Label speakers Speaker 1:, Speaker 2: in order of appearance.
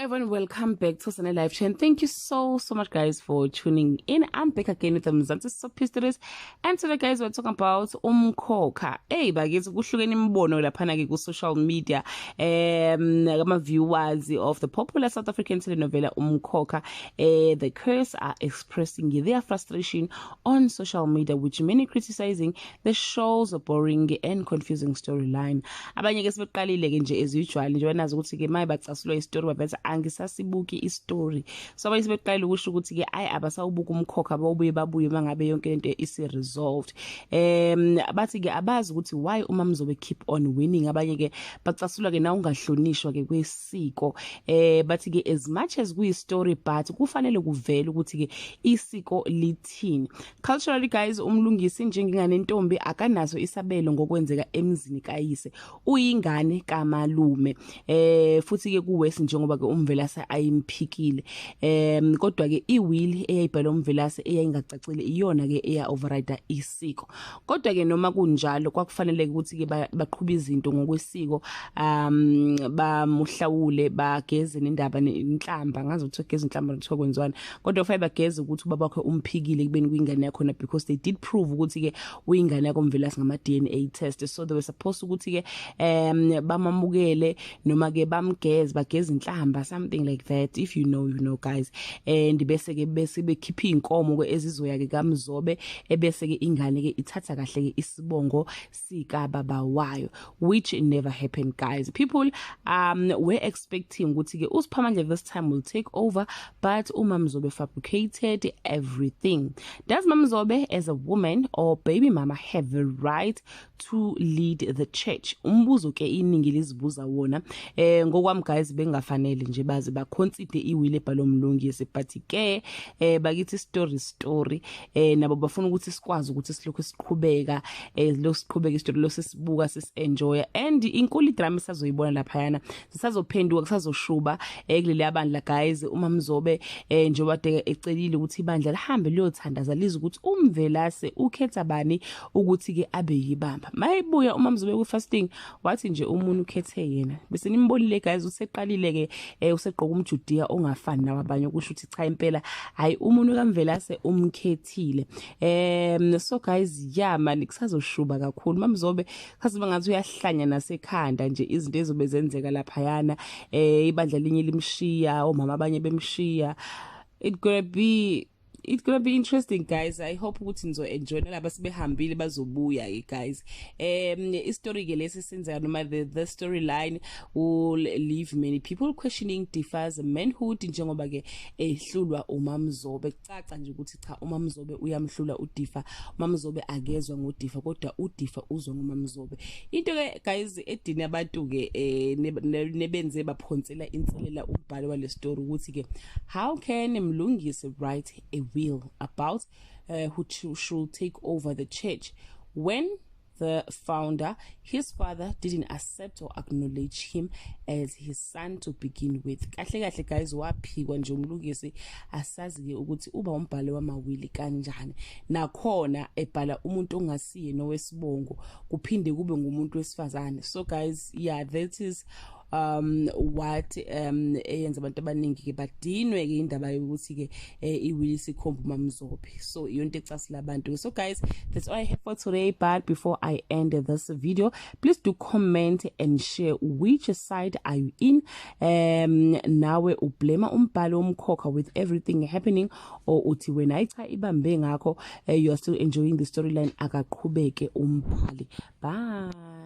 Speaker 1: Everyone, welcome back to Sunday Live Chain. Thank you so so much, guys, for tuning in. I'm back again with the Mzansi Soap Histories, and today, guys, we're talking about Umkhokha. Hey bakithi, kuhlukene imibono laphana ke ku social media ama viewers of the popular South African telenovela Umkhokha, The Curse, are expressing their frustration on social media, which many criticizing the show's boring and confusing storyline. Abanye ke sebeqalile ke nje, as usual nje, nazi ukuthi ke maye bacasulwa istory, babethi angisasibuki istory. So abanye sebeqalile ukusho ukuthi ke ayi, abasawubuka Umkhokha, bawubuye babuye mangabe yonke lento isi resolved. Bathi ke abazi ukuthi why uMamzobe keep on winning. Abanye ke bacasulwa ke na ungahlonishwa ke kwesiko. Bathi ke as much as kuyi story, but kufanele kuvele ukuthi ke isiko lithini. Culturally, guys, uMlungisi njengengane entombi akanaso isabelo ngokwenzeka emzini kayise, uyingane kamalume. Futhi ke kuwesi njengoba ke uMvelase ayimphikile. Kodwa ke iwill eyayibhalwe uMvelase eyayingacacile iyona ke eya override isiko. Kodwa ke noma kunjalo, kwakufanele ukuthi ke baqhube izinto ngokwesiko, bamuhlawule, bageze nendaba nenhlamba, ngazi ukuthi geza inhlamba kuthiwa kwenziwani, kodwa kufanele bageze ukuthi ubaba wakhe umphikile kubeni kuyingane yakhona, because they did prove ukuthi ke uyingane yakoMvelase ngama DNA test. So they were supposed ukuthi ke bamamukele noma ke bamgeze, bageze inhlamba, something like that. If you know, you know, guys. And bese ke bese bekhipha inkomo ke ezizoya ke kaMzobe, ebese ke ingane ke ithatha kahle ke isibongo sika baba wayo, which never happened, guys. People were expecting ukuthi ke uSiphamandla this time will take over, but uMamzobe fabricated everything. Does Mamzobe as a woman or baby mama have the right to lead the church? Umbuzo ke iningi lizibuza wona. Ngokwami, guys, bengafanele nje baze baconsider iwill ebhalwe uMlungisi, but ke bakithi, story story. Nabo bafuna ukuthi sikwazi ukuthi silokhu siqhubeka, lo siqhubeka istory lo, sisibuka, sisi-enjoy, and inkulu drama isazoyibona laphayana, sisazophenduka, kusazoshuba kuleli bandla, guys. Uma Mzobe njengoba de ecelile ukuthi ibandla lihambe liyothandaza lize ukuthi uMvelase ukhetha bani ukuthi ke abe yibamba. Mayibuya uma Mzobe ku fasting, wathi nje umuntu ukhethe yena. Bese nimbonile, guys, useqalile ke, usegqoka umjudiya ongafani nawabanye, okusho ukuthi cha, impela hayi, umuntu kaMvelase umkhethile. So guys, yeah man, kusazoshuba kakhulu. Mamzobe kaziba ngathi uyahlanya nasekhanda nje, izinto ezobe zenzeka laphayana, ibandla linye limshiya, omama abanye bemshiya. It gonna be interesting, guys. I hope ukuthi nizo enjoy, nalaba sibehambile bazobuya ke, guys. Istory ke lesi senzeka noma the storyline will leave many people questioning Difa's manhood, njengoba ke ehlulwa uMamzobe. Kucaca nje ukuthi cha, uMamzobe uyamhlula uDifa. UMamzobe akezwa ngoDifa, kodwa uDifa uzwa ngoMamzobe. Into ke, guys, edini abantu ke nebenze baphonsela inselela umbhalo wale story ukuthi ke how can Mlungisi write a will about who should take over the church when the founder, his father, didn't accept or acknowledge him as his son to begin with? Kahle kahle, guys, waphikwa nje uMlungisi. Asazi ke ukuthi uba umbhalo wamawili kanjani, nakhona ebhala umuntu ongasiye nowesibongo, kuphinde kube ngumuntu wesifazane. So guys, yeah, that is what eyenza abantu abaningi ke badinwe ke indaba yokuthi ke iwill sikhomba uMamzobe. So iyonto ecasula abantu. So guys, that's all I have for today, but before I end this video, please do comment and share which side are you in. Nawe ublame umbhalo woMkhokha with everything happening, or uthi wena cha, ibambe ngakho, you are still enjoying the storyline, akaqhubeke umbhali? Bye.